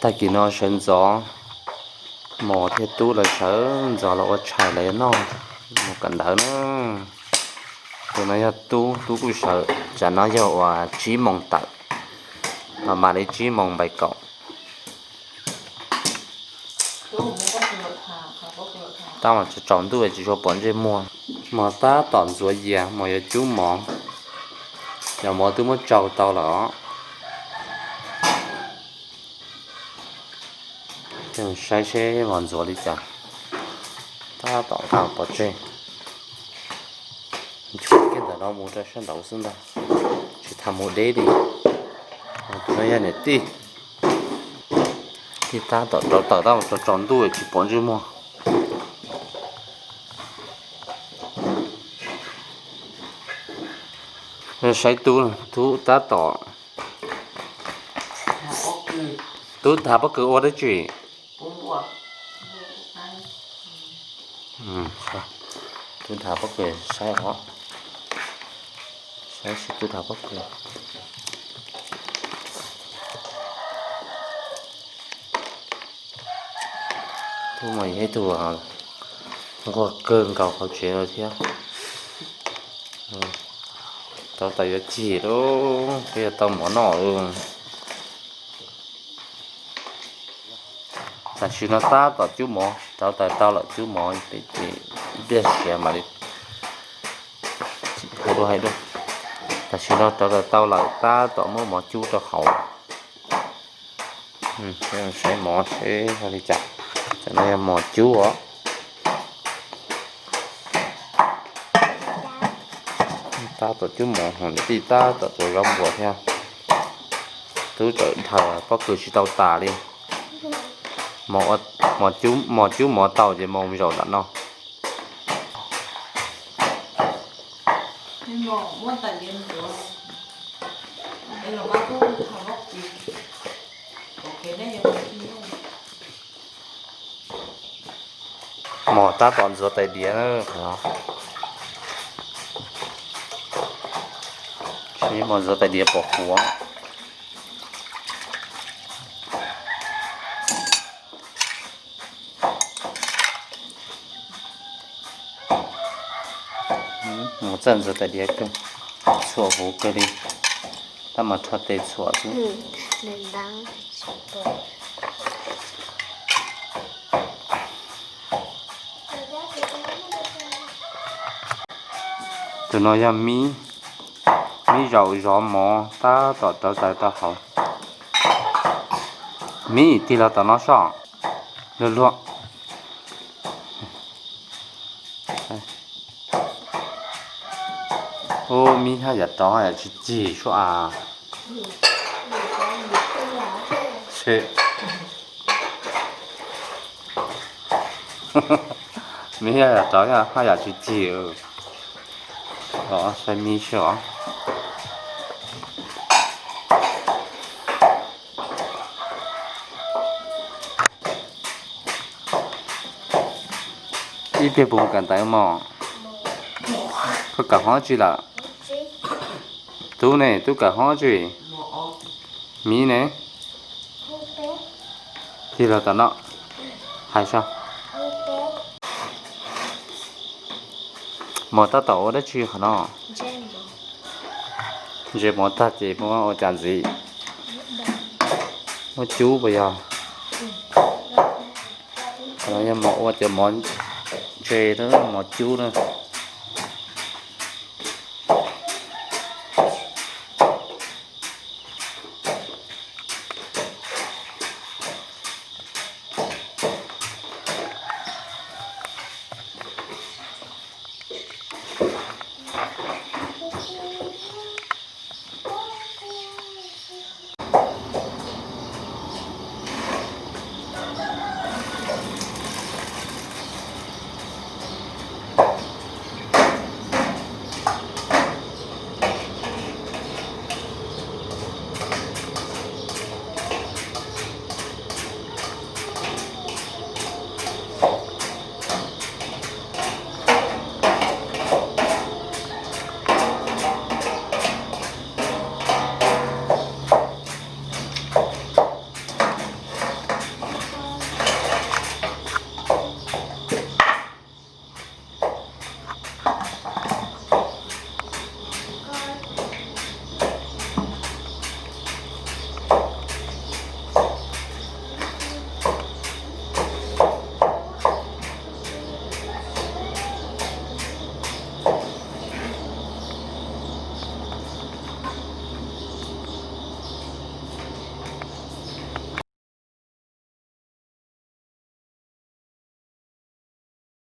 Tag kis no sawv ntxov, Mos thiab Tub lawv sawv ntxov los ua tshais lawv yuav noj mus kawm ntawv na. Tus no yog Tub, Tub kuj sawv, tsam no yog uas tsib moos tawm, mam li tsib moos npaim kaum. Tab mas tsaus ntuj tsis tshua pom ntsej muag. Mos tab tom ntxuav yias, Mos yuav cub mov, cov mov twb muab tsau tau lawm os. Saib seb Mos ntxuav li cas, tab tom nqa pov tseg. Nchuav kiag ntawm no mus rau sab nraud xwb ntag, tsis tas mus deb li. Tus no yog niam tij, tij tab tom rauv taws, tab tom tsaus ntuj tsis pom ntsej muag. Saib Tub, Tub tab tom, Tub thav pob kws ua dab tsi? Tub thav pob kws saib os, saib seb Tub thav pob kws. Tub mas yog ib tug nquag kawg nkaus hauv tsev lawm thiab. Rauv taws yuav cig lawm, peb yuav tau mov noj lawm. Tam sim no tab tom cub mov, rauv taws tau lawm cub mov, ib pliag siav mam li hais dua hais dua. Tam sim no rauv taws tau lawm tab tom muab mov cub rau hauv. Saib mov seb yog li cas. Tam no yog mov cub os. Tab tom cub mov, niam tij tab tom tsuav zaub npua thiab. Tub txawm dhawv pob kws tsis tau tas li. Mos cub mov tau ces mus zaum nram no. Mos tab tom ntxuav tais diav na. Mos ntxuav tais diav pom huv. Mos txawj ntxuav tais diav kawg, txhuam huv kawg li, tab mas rho tes txhuam xwb. Tus no yog Mib, Mib zaum zov mov tab tom rauv taws tau hauv. Mib tig los tom no soj, luag luag. Ub, Mib haj yam rov haj yam tsis cig sua as. Mib haj yam rov haj yam tsis cig. Saib Mib seb os. Ib pliag puas mus kawm ntawv mog? Koj kawm hoob dab tsi lawm? Tub ne, Tub kawm hoob dab tsi? Mib ne? Tig los tom no hais saib. Mos tab tom ua dab tsi qhov no? Ntses mov tag ces muab ua cas ntxiv? Muab cub puas yog? Qhov no yog mos ua cov mov ntse na, mos cub na.